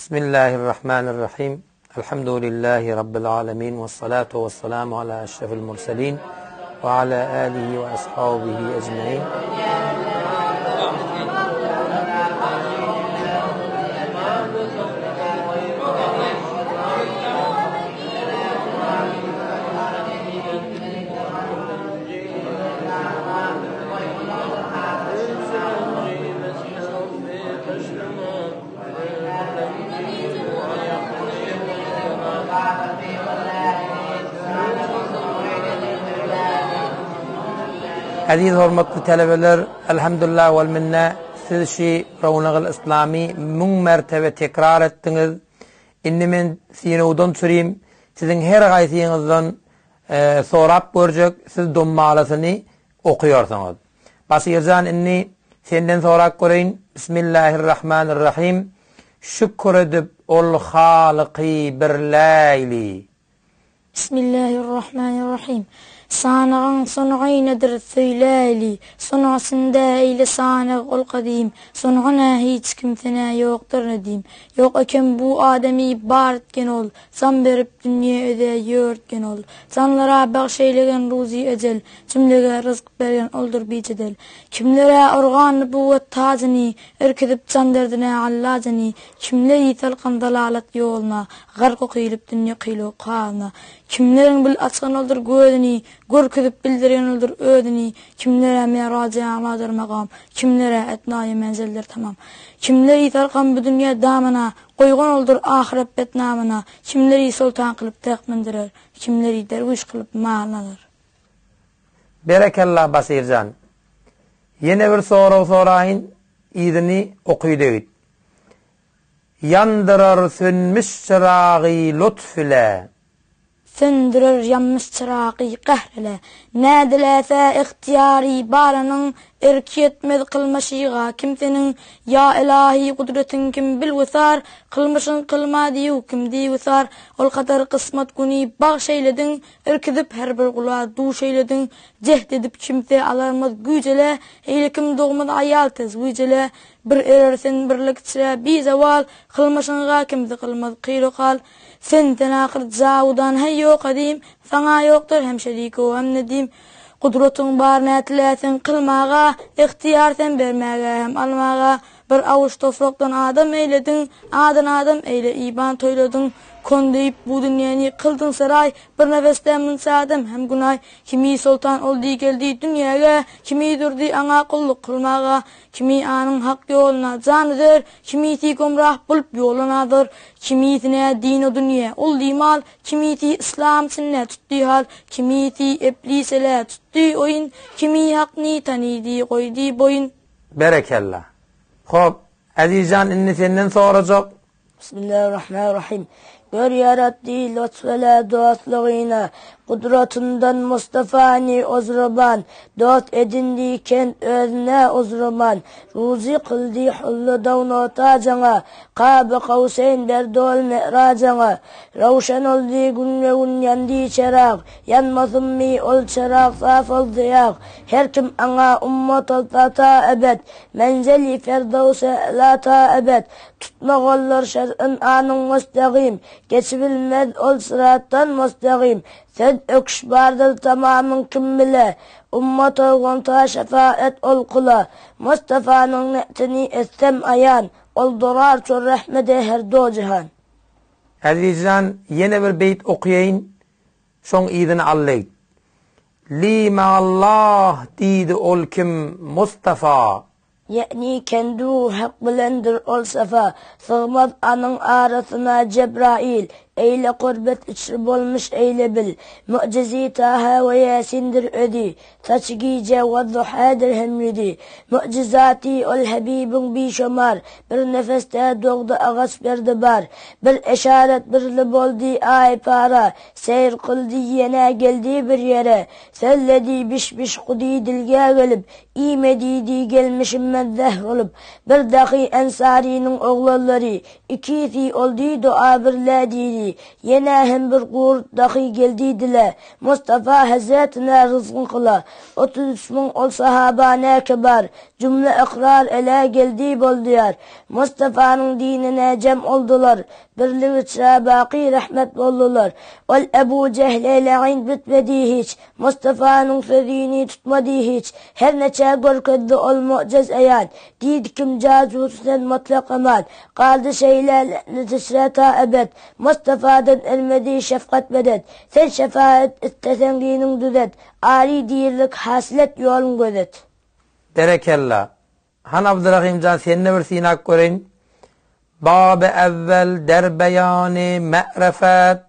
Bismillahirrahmanirrahim. Elhamdülillahi Rabbil alemin. Ve salatu ve selamu ala eşrefil murselin. Ve ala alihi ve ashabihi ecmain. Aziz hormatly telebeler, elhamdülillah wal minne siz şi Rownagyl Yslamy müň mertebe tekrar etdiňiz. Indi men synawdan çürim, siziň her gaýsyňyzdan sorap görjek, siz dommalasyny okaýarsyňyz. Basyrjan indi senden sorap göreýin, Bismillahirrahmanirrahim, şükür edip ol Halyky birläýli. Bismillahirrahmanirrahim. Sanagyň sonugy nedir söýläýli, Sungasynda eýle sanag ol gadym, Sungyna hiç kimsene ýokdur nedim. Ýok eken bu adamy bar etgen ol, Jan berip dünýe öze ýörtgen ol. Janlara bagş eýlegen ruzy ejel, Jümlege ryzk bergen oldur bijedel. Kimlere urgan nübüwwet tajyny, Irkizip jan derdine allajyny, Kimleri salkan zalalat ýoluna, Gark okylyp dünýe kylu kalyna. Kimleriň bil açgan oldur gözüni, Görkezip bildirgen oldur özüni, Kimlere merajy a'ladyr magam, Kimlere etnaýy menzeldir tamam. Kimleri salkan bu dünýe damyna, Goýgan oldur ahyret bet namyna, Kimleri soltan kylyp täht mündirer, Kimleri derwüş kylyp malyn alar. Berekella Basirjan. Ýene bir sorag soraýyn, yzyny okyda git. Ýandyrar sönmüş çyragy lutf ile. Söndürer ýanmyş çyragy gahr ile. Nädiläse ygtyýary baranyň, Erki ýetmez kylmaşyga kimseniň. Ýa Ylahy gudratyň kim bilwysar, Kylmyşyň kylma diýu kim diýwysar. Ol kadar kysmat güni bagş eýlediň, Irkizip her bir gula duş eýlediň. Jehd edip kimse alarmaz güýç ele, Eýle kim dogmaz aýal tezwiç ele. Bir erer sen birlik içre bizewal, Kylmyşyňga kimse kylmaz kyl-u-kal. Senden ahyr jawudan heý ýok azim, Saňa ýokdur hem şerik-u hem nedim. Gudratyň bar nätiläseň kylmaga, Ygtyýar sen bermäge hem almaga. Bir awuç toprakdan adam eýlediň, Adan adam eýle iban toýladyň. Kon diýip bu dünýäni kyldyň seraý, Bir nefesde munça adam hem günaý. Kimi soltan oldy geldi dünýäge, Kimi durdy aňa gulluk kylmaga. Kimi anyň hak ýoluna jan üzer, Kimisi gomrah bolup ýola nazar, Kimisine din-u dünýe, ol dimal, Kimisi yslam içinde tutdy hal, Kimisi eblis ele tutdy oýun, Kimi hakny tanydy, goýdy boýun. Berekella. Hop, Ezizjan indi senden sorajak. Bismillahirrahmanirrahim. Gör ýaratdy lutf ile dostlugyna, Gudratyndan Mustafany ozraban, Dost edindi kent özüne ozraman, Ruzy kyldy hully dawnota jaňa, Kaby kawseýn berdi ol mi'rajaňa. Röwşen oldy günbe-gün ýandy çerag, Ýanmasynmy ol çerag saf oldy ýag, Her kim aňa ummat olsa ta ebed, Menzeli ferdewse ela ta ebed, Tutma gollar şer'in anyň mustagym, Geçibilmez ol syratdan mustagym, Söz öküş bardyr tamamyn kim bile, Ummat olgan ta şefaet ol kyla, Mustafanyň ne'tini etsem aýan, Ol dorar çor rehmede her do jihan. Ezizjan ýene bir beýt okýaýyn şoň yzyny al-leýt. Li ma'allah diýdi ol kim Mustafa. Ýa'ni kendu hak bilendir ol safa, Sygmaz anyň arasyna Jebraýyl, Eýle kurbet içre bolmuş eýle bil. Mu'jizi Taha we Ýasindir özi, Saçy gije we-duhadyr hem ýüzi. Mu'jizaty ol Habibiň bişomar, Bir nefesde dogdy agaç berdi bar. Bir eşaret birli boldy aý para, Seýr kyldy ýene geldi bir ýere. Sözledi biş-biş gudy dilge gelip, Iýme diýdi, gelmişim men zähr bolup. Bir dahy Ensarynyň oglanlary, Ikisi oldy doa birle diýdi. geldi. Ýene hem bir gurt dahy geldi dile. Mustafa hezretine ryzgyn kyla. 33 müň ol sahaba näke bar. Jümle ykrar ele geldi boldyar. Mustafanyň dinine jem oldular. Birlik içre baky rehmet boldular. Ol Ebu Jehle leýin bitmedi hiç. Mustafanyň sözüni tutmady hiç. Her neçe görkezdi ol mu'jez eýan. Diýdi kim jasusy sen mutlak aman. Galdy şeýle länet içre ta ebed. Mustafadan ermedi şefkat medet. Sen şefaat isteseň diniň düzet. Aly dirlik hasyl et ýoluň gözet. Berekella. Han Abdyrahymjan sende bir synap göreýin. Baby evvel der beýany me'refet.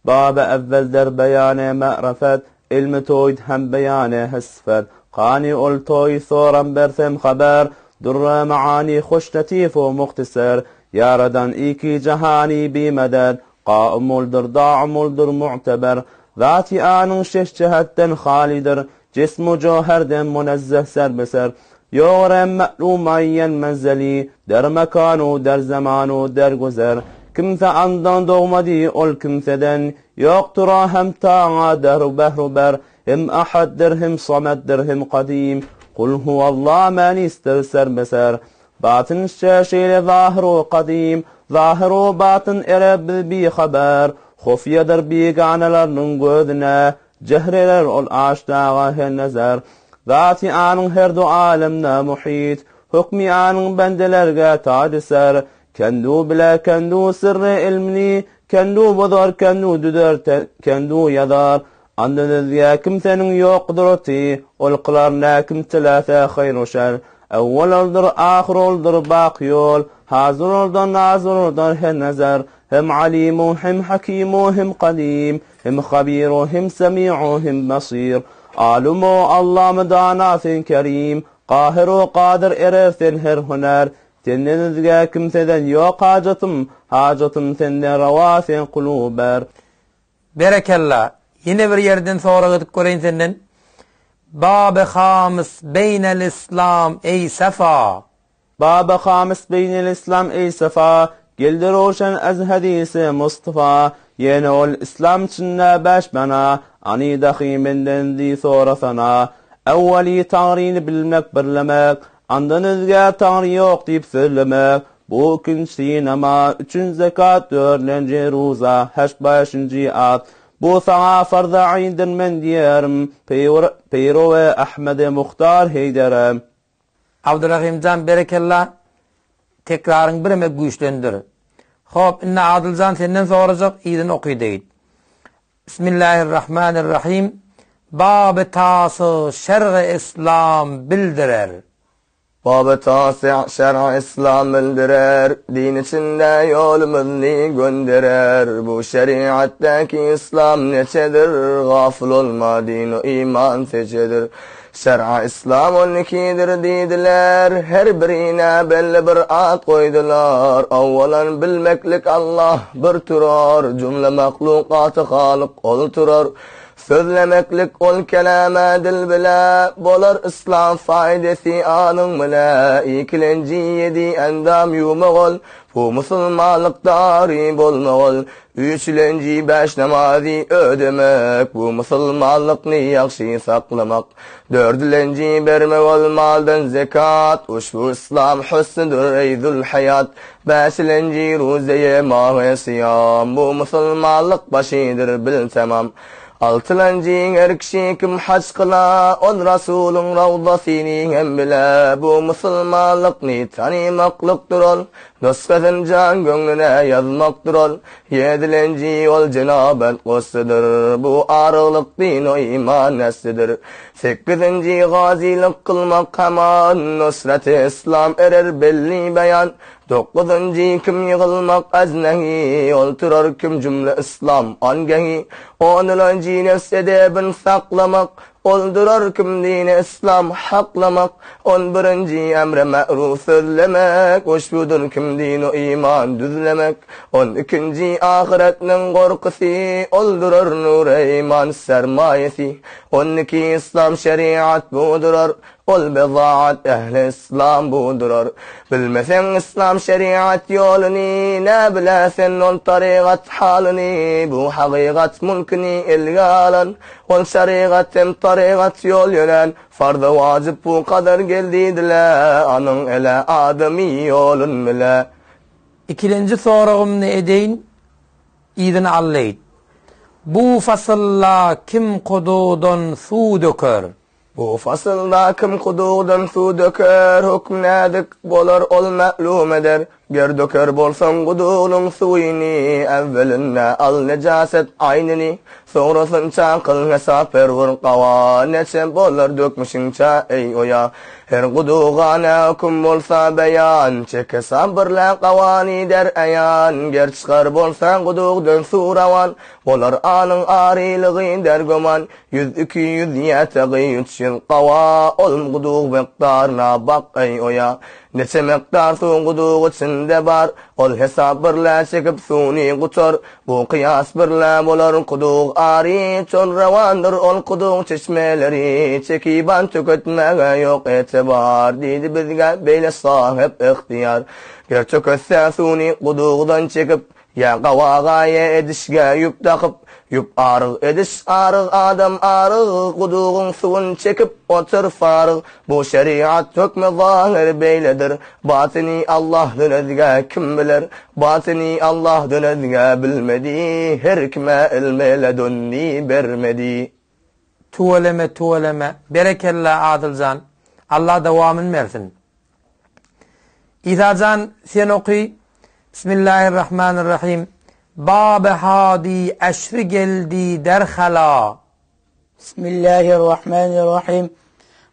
Baby evvel der beýany me'refet, Ilmi toýd hem beýany hesfet. Kany ol toý soram bersem habar, Dürre maany hoş latif u muhtiser. Ýaradan iki jahany bimedet, Gaim oldur, daim oldur, mu'teber. Zaty anyň şeş jähetden halydyr, Jism-u jöwherden munezzeh ser-be-ser. Ýogarem mä'lum muayyen menzeli, Der mekan-u der zaman-u der güzer. Kimse andan dogmady ol kimseden, Ýokdur-a hem taňa dehr-u behr-u ber. Hem Ahaddyr, hem Sametdir, hem Kadim, Kul huwallah mänisdir ser-be-ser. Batyn içre şeýle zahyr-u kadym, Zahyr-u batyn ere biz bihabar. Hufýadyr biganalarnyň gözüne, Jehr erer ol aşdaga her nezer. Zaty anyň her du alemde muhyt, Hukmy anyň bendelerge taýdy ser. Kendu bile kendu syrry ilmini, Kendu bozar kendu düzer kendu ýazar. Andan özge kimseniň ýok gudraty, Ol kylar nä kim tilese haýr-u şer. Ewwel oldur, ahyr oldur, baky ol, Hazyr oldan, nazyr oldan her nezer. Hem Alim-u, hem Hakim-u, hem Kadim, Hem Habir-u, hem Semi-u, hem Basir. Alym-u, Allamy dana sen Kerim, Kahyr-u, Kadyr erer sen her hüner. Senden özge kimseden ýok hajatym, Hajatym senden rawa sen kul-u ber. Berekella! Ýene bir ýerden sorag edip göreýin senden. Baby hamys beýnel islam eý Safa! Baby hamys beýnel islam eý Safa, Geldi rowşen ez hadysy Mustafa, Ýene ol islam içinde bäş bana, Any dahy menden diý sorasana. Äwweli Taňryny bilmek birlemek, Andan özge Taňry ýok diýip sözlemek, Bu ikinjisi namaz, üçünji zekat, dördünji ruza, heşt bäşinji at. Bu saňa farz-y aýndyr men diýerim, Peýrowy Ahmedi Muhtar Heýderem. Abdurahymjan berekella tekraryň bireme güýçlendir. Hop indi Adyljan senden sorajak yzyny oky degit. Bismillahirrahmanirrahim Baby tasy şergy yslam bildirer. Baby tasy şergy yslam bildirer, Din içinde ýolumyzny gönderer. Bu şeriatdäki yslam neçedir, Gafyl olma din-u iman seçedir. Şer'a yslam on ikidir diýdiler, Her birine belli bir at goýdular. Owalan bilmeklik Allah bir turar, Jümle mahlukaty halyk ol turar. Sözlemeklik ol kelama dil bile, Bolar yslam faýdasy anyň bile. Ikilenji ýedi endam ýuwmak ol, Bu musulmanlyk dary bolmak ol. Üçlenji bäş namazy ödemek, bu musulmanlykny ýagşy saklamak. Dördülenji bermek ol maldan zekat, uşbu yslam husnudyr eý zülhaýat. Bäşilenji ruzeýe mahy syýam, bu musulmanlyk başydyr bil tamam. Altylanjy her kişi kim haç kyla, ol Rasulyň rawzasyny hem bile, bu musulmanlykny tanymaklykdyr ol. Nusgasyn jan göňlüne ýazmakdyr ol, Ýedilenji ol jenabet guslydyr, Bu aryglyk din-u iman neslidir. Sekizinji gazylyk kylmak haman, Nusraty yslam erer belli beýan. Dokuzynjy kim ýygylmak aznehi, Ol turar kim jümle yslam angehi. Onulanjy nefs edebin saklamak. Ol durar kim dini yslam haklamak, On birinji emre ma'ruf sözlemek, Uşbudur kim dinu iman düzlemek. On ikinji ahyretniň gorkusy, Ol durar nura iman sermaýesi. On iki yslam şeriat bu durar, Ol bezaat ähli yslam bu durar. Bilmeseň yslam şeriat ýoluny, Nä bilä sen ol tarygat halyny, Bu hakykat mülküni elge alan, Ol şerigat hem tarygat ýol ýörän, Farza wajyp bu kadar geldi dile, Anyň ele adamy ýolun bile. Ikilenji soragymny edeýin, yzyny alleýt. Bu fasylda kim kududan suw döker? Bu fasylda kim kudugdan suw döker, Hökm näzik bolar ol mälim eder. Ger döker bolsaň gudugynyň suwyny, Äwwelinde al nejaset aýnyny, Soňrasynça kyl hesap her bir gawa, Neçe bolar dökmüşiňçe eý oýa. Her guduga ne höküm bolsa beýan, Çek hesap birle gawany der aýan. Ger çykar bolsa gudugdan suw rawan, Bolar anyň arylygy der göman. 100, 200 ýetegi 300 gawa, Ol gudug mekdaryna bak eý oýa. Neçe mekdar suw gudug içinde bar, Ol hesap birle çekip suwny gutar. Bu kyýas birle bolar kudug ary, Çol rowandyr ol kudug çeşmeleri, Çekiban tüketmäge ýok etibar, Diýdi bizge beýle sahyp ygtyýar. Ger tüketse suwny kudugdan çekip, Ýa gawaga ýa edişge ýüp dakyp, Ýüp aryg ediş aryg adam aryg, Gudugyň suwun çekip otyr faryg, Bu şeriat hökmi zahyr beýledir, Batyny Allahdan özge kim biler, Batyny Allahdan özge bilmedi, Her kime ilmi ledunni bermedi. Tüweleme tüweleme berekella Adyljan Allah dowamyny bersin. Isajan sen oky Bismillahirrahmanirrahim Baby hady eşri geldi derhala. Bismillahirrahmanirrahim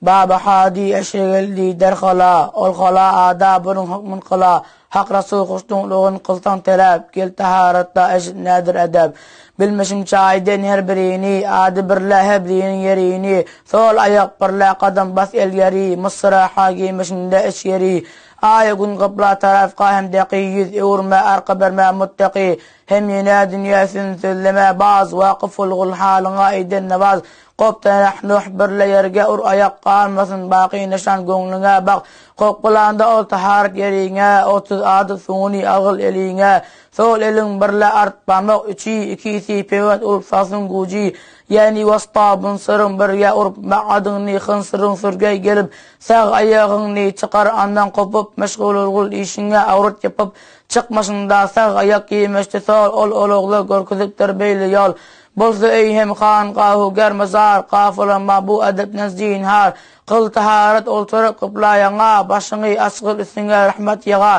Baby hady eşri geldi derhala Ol hala adabynyň hukmyn kyla Hak Rasul huşnutlugyn kylsaň telep Gel taharatda eşit nädir edep Bilmişim çaýdan her birini Ady birle her biriniň ýerini Sol aýak birle gadam bas elgeri Mysraha giýmişinde içgeri Aý gün kybla tarapga hem deki Ýüz öwürme arka berme muttaki Hem ýene dünýäsin sözleme baz Wakyf bolgul halyňa eden nawaz Kop tenahnuh birle ýerge ur aýak Galmasyn baky nyşan göwnüňe bak Kop kylanda ol taharet ýeriňe 30 adyp suwuny algyl eliňe Sol eliň birle art barmak üçi Ikisi pebet urup salsyn güji Ýagny waspa bunsyryň birge urup Makadyňny hynsyryň sürgeý gelip Sag aýagyňny çykar andan kopup Meşgul bolgul işiňe awrat ýapyp Çykmaşyňda sag aýak giýmeşdi sol Ol ologla görkezipdir beýle ýol Bolsa öý hem han gahu ger mazar Gafylanma bu edepden zinhar Kyl taharat olturyp kybla ýaňa Başyňy açgyl üstüňe rahmet ýaga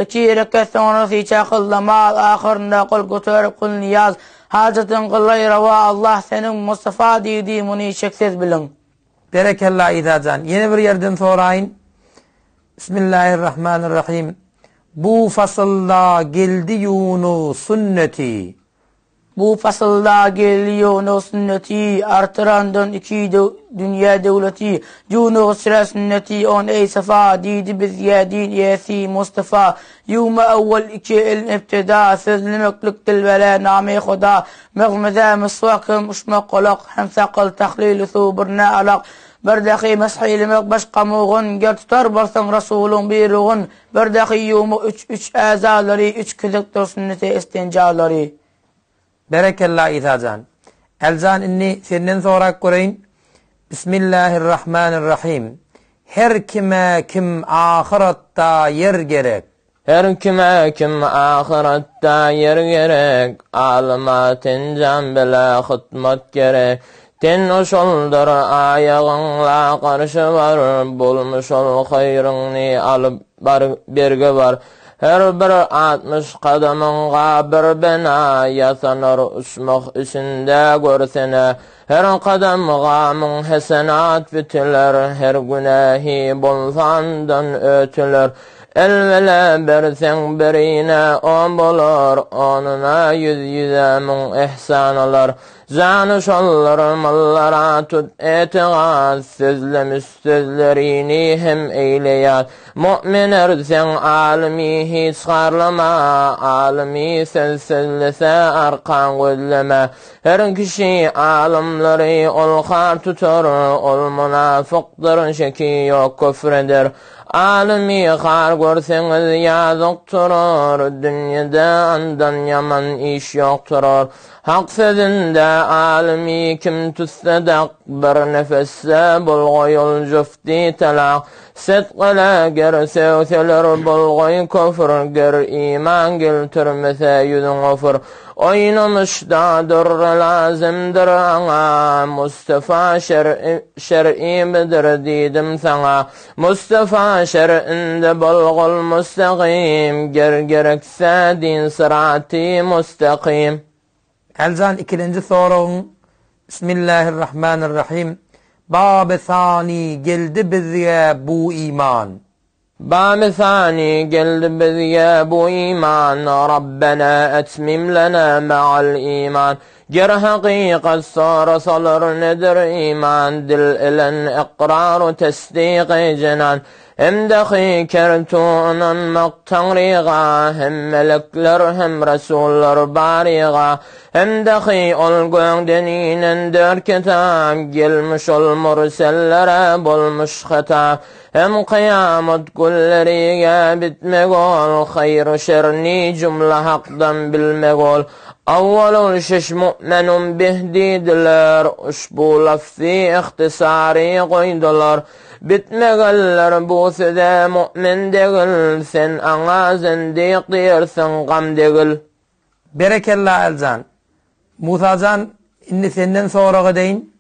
Iki rekat soňra syça kyl namaz Ahyrynda gol göterip kyl nyýaz Hajatyň kylaý rawa Allah seniň Mustafa diýdi muny şeksiz biliň. Berekella Isajan. Ýene bir ýerden soraýyn. Bismillahirrahmanirrahim. Bu fasylda geldi ýuwnuw sünneti. Bu pasylda geldi ýuwnug sünneti, Artyrandan iki dünýä döwleti. Ýuwnug içre sünneti on eý safa, Diýdi bizge din eýesi Mustafa. Ýuwma owwal iki elin ibtida, Sözlemeklik dil bele namy Huda. Mygmyza miswak hem uçmak golak, Hem sakyl tahlili suw birne alak. Bir dahy mesh eýlemek baş gamugun, Ger tutar bolsaň Rasulyň buýrugyn. Bir dahy ýuwma üç üç äzalary üç kezekdir sünneti istinjalary. Berekella Isajan. Äljan indi senden sorap göreýin. Bismillahirrahmanirrahim. Her kime kim ahyratda ýer gerek. Her kime kim ahyratda ýer gerek, Alyma ten-jan bile hytmat gerek. Ten oşoldyr aýagyňla garşy bar, Bolmuş ol haýryňny alyp bar bergi bar. Her bir 60 gadamyňga bir bina, Ýasanar uçmah içinde görsene. Her gadamga müň hesenat bitiler, Her günähi bolsa andan ötüler. El bile berseň birine on bolar, Onuna ýüz ýüze müň ihsan olar. Jany şoldur mallara tut etigat, Sözlemiş sözlerini hem eýle ýat. Mu'min erseň alymy hiç harlama, Alymy söz sözlese arkaň gözleme. Her kişi alymlary ol har tutar, Ol munafykdyr şeki ýok küfr eder. Alymy har görseňiz ýazyk turar, Dünýede andan ýaman iş ýok turar. Hak sözünde alymy kim tutsa dak, Bir nefesde bolgaý ol jufti talak. Sidk ile ger sögseler bolgaý köfür, Ger iman geltirmese ýüzüň ofur. Oýnamyşda dürre lazymdyr aňa, Mustafa şer'imidir diýdim saňa. Mustafa şer'inde bolgul mustagym, Ger gerekse din syraty mustakym. Äljan ikilenji soragyň Bismillahirrahmanirrahim Baby sany geldi bizge bu iman. Baby sany geldi bizge bu iman Rabbena etmim lena ma'al iman Ger hakykat sorasalar nedir iman Dil ilen ykrar-u tesdik-i jenan Hem dahy kertu ynanmak Taňryga, Hem melekler, hem resullar baryga, Hem dahy ol gökden inen dört kitap, Gelmiş ol mürsellere bolmuş hitap, Hem kyýamat günlerige bitmek ol, Haýr-u şerni jümle Hakdan bilmek ol. Awwal ol şeş mu'menun bih diýdiler, Uşbu lafzy ihtisary goýdular. Bitmegenler bu söze mu'min degil, Sen aňa zindik diýersiň gam degil. Berekella Eljan. Musajan indi senden sorag edeýin.